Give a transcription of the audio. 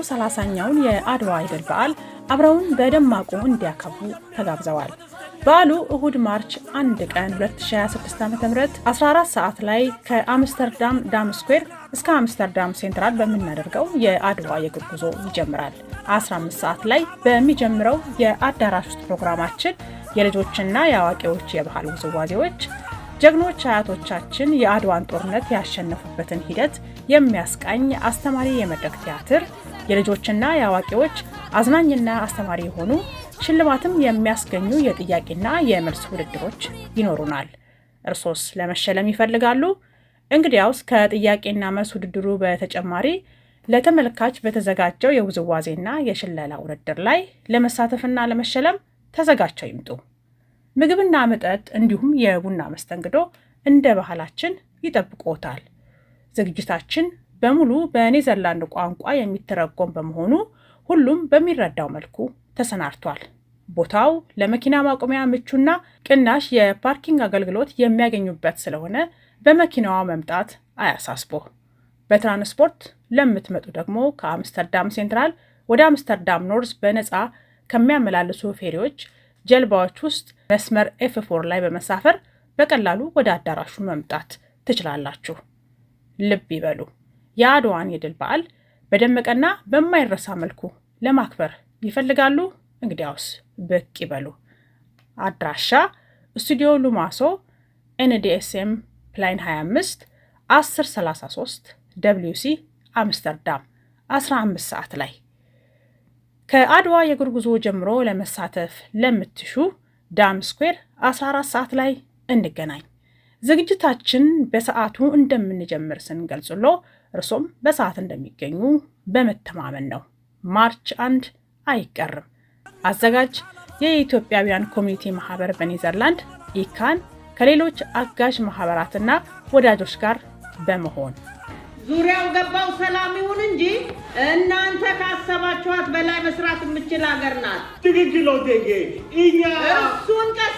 130ኛውን የአድዋ የድል በዓል አብረውን በደማቁ እንዲያከብሩ ተጋብዘዋል። በዓሉ እሁድ March 1 ቀን 2026 ዓ.ም 14 ሰዓት ላይ ከአምስተርዳም ዳም ስኩዌር እስከ አምስተርዳም ሴንትራል በምናደርገው የአድዋ የእግር ጉዞ ይጀምራል። 15 ሰዓት ላይ በሚጀምረው የአዳራሽ ውስጥ ፕሮግራማችን የልጆችና የአዋቂዎች የባህል ውዝዋዜዎች፣ ጀግኖች አያቶቻችን የአድዋን ጦርነት ያሸነፉበትን ሂደት የሚያስቃኝ አስተማሪ የመድረክ ቲያትር፣ የልጆችና የአዋቂዎች አዝናኝና አስተማሪ የሆኑ ሽልማትም የሚያስገኙ የጥያቄና የመልስ ውድድሮች ይኖሩናል። እርሶስ ለመሸለም ይፈልጋሉ? እንግዲያውስ ከጥያቄና መልስ ውድድሩ በተጨማሪ ለተመልካች በተዘጋጀው የውዝዋዜና የሽለላ ውድድር ላይ ለመሳተፍና ለመሸለም ተዘጋጅተው ይምጡ። ምግብና መጠጥ እንዲሁም የቡና መስተንግዶ እንደ ባህላችን ይጠብቅዎታል። ዝግጅታችን በሙሉ በኔዘርላንድ ቋንቋ የሚተረጎም በመሆኑ ሁሉም በሚረዳው መልኩ ተሰናድቷል። ቦታው ለመኪና ማቆሚያ ምቹና ቅናሽ የ parking አገልግሎት የሚያገኙበት ስለሆነ በመኪናዋ መምጣት አያሳስቦ። በትራንስፖርት ለምትመጡ ደግሞ ከአምስተርዳም ሴንትራል ወደ አምስተርዳም ኖርዝ በነፃ ከሚያመላልሱ ferry ዎች፣ ጀልባዎች ውስጥ መስመር F4 ላይ በመሳፈር በቀላሉ ወደ አዳራሹ መምጣት ትችላላችሁ። ልብ ይበሉ፣ የአድዋን የድል በዓል በደመቀና በማይረሳ መልኩ ለማክበር ይፈልጋሉ? እንግዲያውስ ብቅ ይበሉ። አድራሻ ስቱዲዮ ሉማሶ፣ NDSM ፕላይን 25፣ 1033 WC አምስተርዳም፣ 15 ሰዓት ላይ። ከአድዋ የእግር ጉዞ ጀምሮ ለመሳተፍ ለምትሹ ዳም ስኩዌር 14 ሰዓት ላይ እንገናኝ። ዝግጅታችን በሰዓቱ እንደምንጀምር ስንገልጽሎ እርሶም በሰዓት እንደሚገኙ በመተማመን ነው። March 1 አይቀርም። አዘጋጅ የኢትዮጵያውያን community ማህበር በኔዘርላንድ ኢካን ከሌሎች አጋዥ ማህበራትና ወዳጆች ጋር በመሆን። ዙሪያው ገባው ሰላም ይሁን እንጂ እናንተ ካሰባችኋት በላይ መስራት የምችል ሀገር ናት። ትክክል ነው እቴጌ። እኛ እሱን ቀስ